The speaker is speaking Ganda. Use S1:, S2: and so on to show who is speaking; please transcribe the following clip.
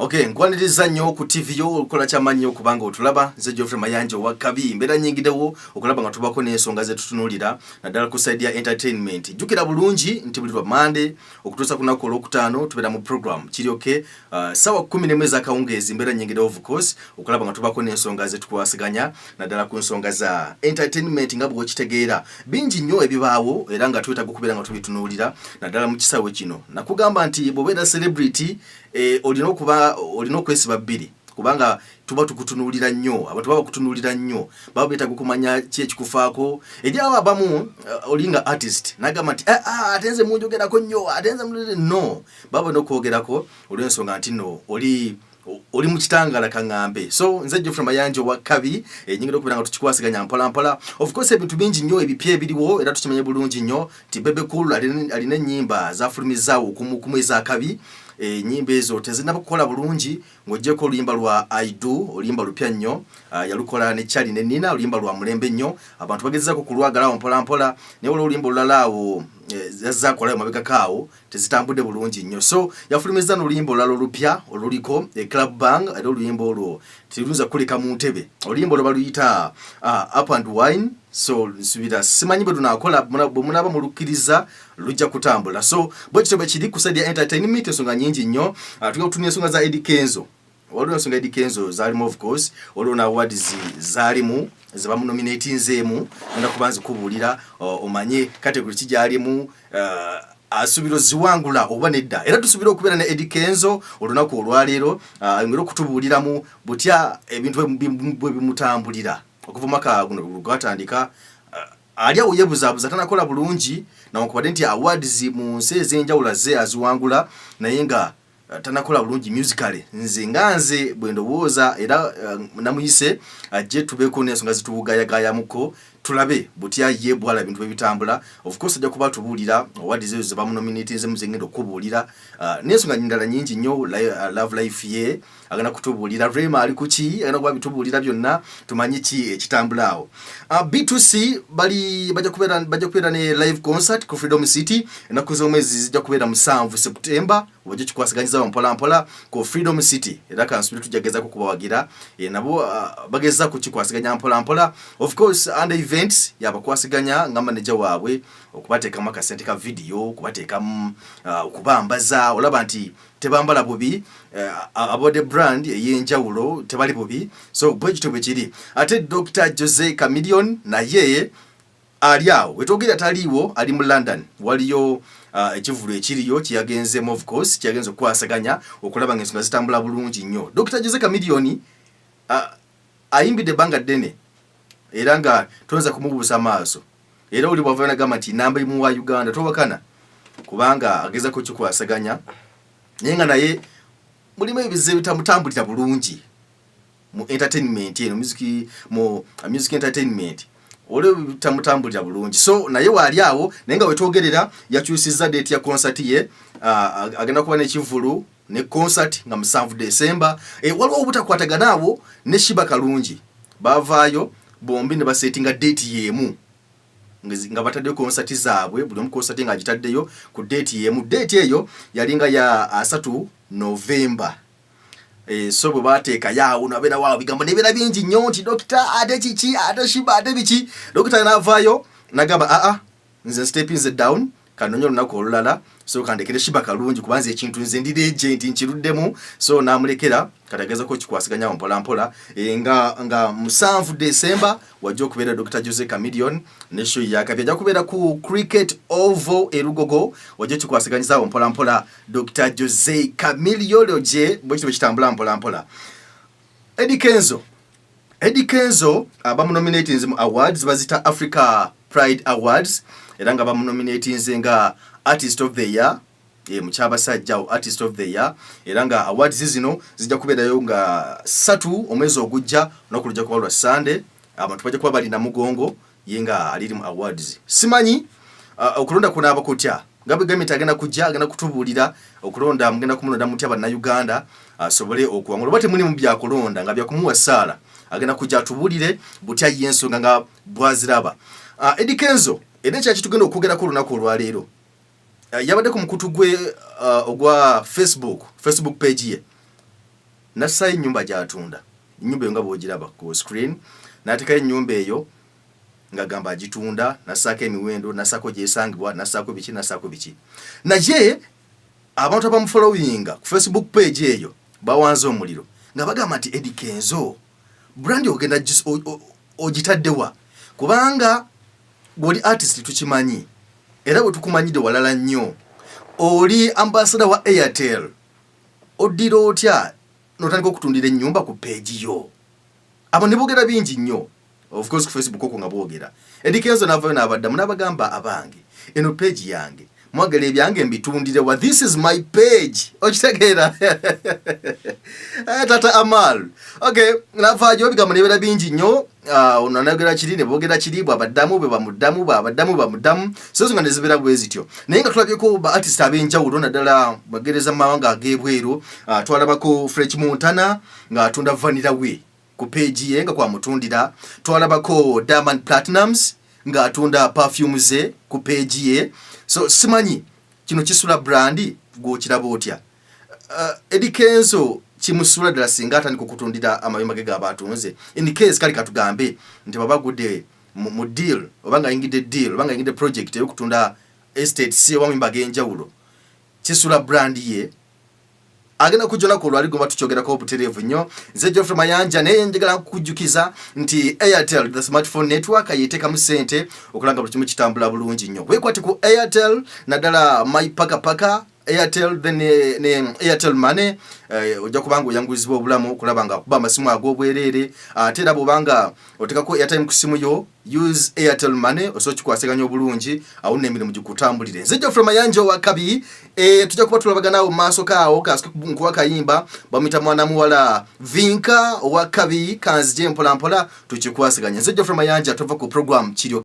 S1: Okay, nkwaniriza nnyo ku TV yo, olukola kyamanyi okuba nga otulaba. Nze Geoffrey Mayanja owa Kabi. Mbeera nyingidewo okulaba nga tubako n'ensonga zetutunuulira, naddala ku side ya entertainment. Jjukira bulungi nti buli lwa Mande okutuusa ku lunaku olwokutaano tubeera mu program Kiryoke, sawa 11 ez'akawungeezi. Mbeera nyingidewo, of course, okulaba nga tubako n'ensonga zetukwasaganya, naddala ku nsonga za entertainment. Nga bw'okitegeera, bingi nnyo ebibaawo era nga twetaaga okubeera nga tubitunuulira, naddala mu kisaawe kino. Nakugamba nti bw'obeera celebrity, olina okuba olina okwesiba bbiri, kubanga tuba tukutunuulira nnyo, abantu baba bakutunuulira nnyo, baba beetaaga okumanya ki ekikufaako. Eri abo abamu, oli nga artist nagamba nti, "Ah, ah, ate nze munjogerako nnyo, ate nze no baba balina okwogerako olw'ensonga nti no oli mu kitangala." Kaŋŋambe, so nze Geoffrey Mayanja owa Kabi, enyingira okubeera nga tukikwasaganya mpola mpola. Of course, ebintu bingi nnyo ebipya ebiriwo, era tukimanye bulungi nnyo nti Bebe Cool alina ennyimba zafulumizaawo okumukumu ezakabi. Ennyimba ezo tezinnaba kukola bulungi, ng'oggyeko oluyimba lwa "I Do", oluyimba lupya nnyo, yalukola ne Charly ne Nina, oluyimba lwa mulembe nnyo, abantu bagezaako kulwagala awo mpola mpola. Naye waliwo oluyimba olulala awo, yazzaakolayo mabegako awo, tezitambudde bulungi nnyo. So yafulumizza n'oluyimba olulala olupya oluliko e Club Bang, era oluyimba olwo teruyinza kuleka mu ntebe. Oluyimba olwo baluyita "Up and Wine". So nsubira, simanyi bwe lunaakola, bwe munaaba mulukkiriza lujja kutambula. So bwe kityo bwe kiri ku side ya entertainment, ensonga nyingi nnyo. Tugenda kutunula ensonga za Eddy Kenzo. Waliwo ensonga Eddy Kenzo zaalimu, of course waliwo na awards zaalimu zebamunominatinzeemu. Ngenda kuba nzikubuulira, omanye category ki gyalimu, asuubira oziwangula oba nedda. Era tusuubira okubeera ne Eddy Kenzo olunaku olwaleero, ayongere okutubuuliramu butya ebintu bwe bimutambulira okuva omwaka guno gwatandika. Ali awo yebuzaabuza, tanakola bulungi nawankubadde nti awards mu nsi ez'enjawulo azze aziwangula, naye nga tanakola bulungi musically. Nze nga nze bwe ndowooza, era namuyise ajje tubeeko n'ensonga zituwugayagayamuko, tulabe butya ye bwala ebintu bwe bitambula. Of course, ajja kuba tubuulira awards ezo ze bamunominatinzemu zengenda okubuulira, n'ensonga ndala nyingi nnyo, love life ye agenda kutubuulira, Rema ali kuki, agenda kuba bitubuulira byonna, tumanye ki ekitambula awo. B2C bali bajja kubeera ne live concert ku Freedom City. Ennaku z'omwezi zijja kubeera 7 September. Wajja kikwasaganyizawo mpola mpola ku Freedom City, era kansubire tujja gezaako kubawagira. Nabo bageza kukikwasaganya mpola mpola. Of course, under events yabakwasaganya nga manager waabwe, okubateekamu akasente ka video, okubateekamu, okubambaza. Olaba nti tebambala bubi, abode brand ey'enjawulo, tebali bubi. So bwe kityo bwe kiri. Ate Dr Jose Chameleone naye ali awo wetwogera taliiwo, ali mu London. Waliyo ekivulu ekiriyo kyeyagenzemu, of course kyeyagenza okukwasaganya okulaba nga ensonga zitambula bulungi nnyo. Dr Jose Chameleone ayimbidde ebbanga ddene era nga toyinza kumubuusa maaso, era oli bwava nagamba nti namba emu wa Uganda, towakana, kubanga agezako kikwasaganya, naye nga naye mulimu ebizibu ebitamutambulira bulungi mu entertainment eno, music, mu music entertainment olwo bitamutambulira bulungi. So naye waali awo, naye nga wetwogerera yakyusizza date ya concert ye. Agenda kuba n'ekivulu ne concert nga 7 December. Waliwo obutakwatagana awo ne Sheebah Kalungi, bavaayo bombi ne basetinga date y'emu nga bataddeyo concert zaabwe, buli omu concert ng'agitaddeyo ku date y'emu. Date eyo yalinga ya 30 November. So bwe bateekayo awo nabeerawo awo bigambo nebeera bingi nnyo nti dokita ate kiki, ate Sheebah, ate biki. Dokita n'avaayo nagamba, "Aa, nze stepinze down, kanonye olunaku olulala, so kandekere Sheebah Kalungi, kubanza ekintu nze ndi legend, nkiruddemu." So namulekera, kati agezako kikwasiganyawo mpola mpola. Nga 7 December wajja okubeera Dr Jose Chameleone ne show yakabi, ajja kubeera ku Cricket Oval e Lugogo. Wajja kikwasiganyizawo mpola mpola Dr Jose Chameleone bwe kityo kitambula mpola mpola. Eddie Kenzo, Eddie Kenzo bamunominatinze mu awards bazita Africa Pride Awards, era nga bamunominatinze nga Artist of the Year, mukyabasajja awo, Artist of the Year. Era nga awards zino zijja kubeerayo nga 3 omwezi ogujja, olunaku lujja kuba lwa Sunday, abantu bajja kuba balina mugongo ye nga aliri mu awards. Simanyi okulonda kunaaba kutya, nga bwe gambye nti agenda kujja, agenda kutubuulira okulonda mugenda kumulonda mutya Bannayuganda asobole okuwangula, oba temuli mu byakulonda nga byakumuwa ssaala. Agenda kujja atubuulire butya ye ensonga nga bwaziraba. Eddie Kenzo era ekyaki tugenda okwogerako olunaku olwaleero, yabadde ku mukutu gwe ogwa Facebook, Facebook page ye. Nassaayo ennyumba gy'atunda, ennyumba eyo nga bw'ogiraba ku screen, n'ateekayo ennyumba eyo ng'agamba agitunda, nassaako emiwendo, nassaako gy'esangibwa, nassaako biki, nassaako biki. Naye abantu abamufollowinga ku Facebook page eyo bawanze omuliro nga bagamba nti Eddy Kenzo brand ogenda ogitaddewa, kubanga gw'oli artist tukimanyi era bwe tukumanyidde walala nnyo, oli ambassador wa Airtel, oddira otya n'otandika okutundira ennyumba ku page yo? Abo ne boogera bingi nnyo, of course, ku Facebook okwo nga boogera. Eddy Kenzo n'avayo n'abaddamu n'abagamba, "Abange, eno page yange, mwagala ebyange mbitundire wa? This is my page." Okitegeera? Tata Amal, okay, navaayo ebigambo nebeera bingi nnyo. Ono anayogera kiri, ne boogera kiri, bwabaddamu bwe bamuddamu, bwabaddamu bamuddamu, so nga ne zibeera bwe zityo. Naye nga tulabyeko ba artist ab'enjawulo, naddala bagereza mu mawanga ag'ebweru. Twalabako French Montana ng'atunda vanilla we ku page ye nga kwamutundira. Twalabako Diamond Platnumz ng'atunda perfume ze ku page ye. So simanyi kino kisula brand, gw'okiraba otya? Eddy Kenzo kimusula ddala singa atandika okutundira amayumba ge gaba atunze? In case kale katugambe nti babagudde mu deal, oba nga ayingidde deal, oba nga ayingidde project ey'okutunda estates oba mayumba ag'enjawulo, kisula brand ye? Agenda kujja olunaku olwali gomba tukyogerako obutereevu nnyo. Nze Geoffrey Mayanja, naye njagala nkukujjukiza nti Airtel, the smartphone network, yeteekamu ssente okulanga buli kimu kitambula bulungi nnyo. Weekwate ku Airtel, naddala my pakapaka Airtel, then ne Airtel Money. Ojja kubanga oyanguyizibwa obulamu okulaba nga kuba amasimu ag'obwereere, ate era bw'obanga otekako airtime ku simu yo, use Airtel Money, osobola okikwasaganya obulungi awo n'emirimu gikutambulire. Nze Geoffrey Mayanja owakabi. Tujja kuba tulabagana mu maaso kaawo. Kasike nkuwa kayimba bamuyita mwana muwala Vinka owakabi. Kanzije mpola mpola tukikwasaganya. Nze Geoffrey Mayanja, tova ku program kiryo.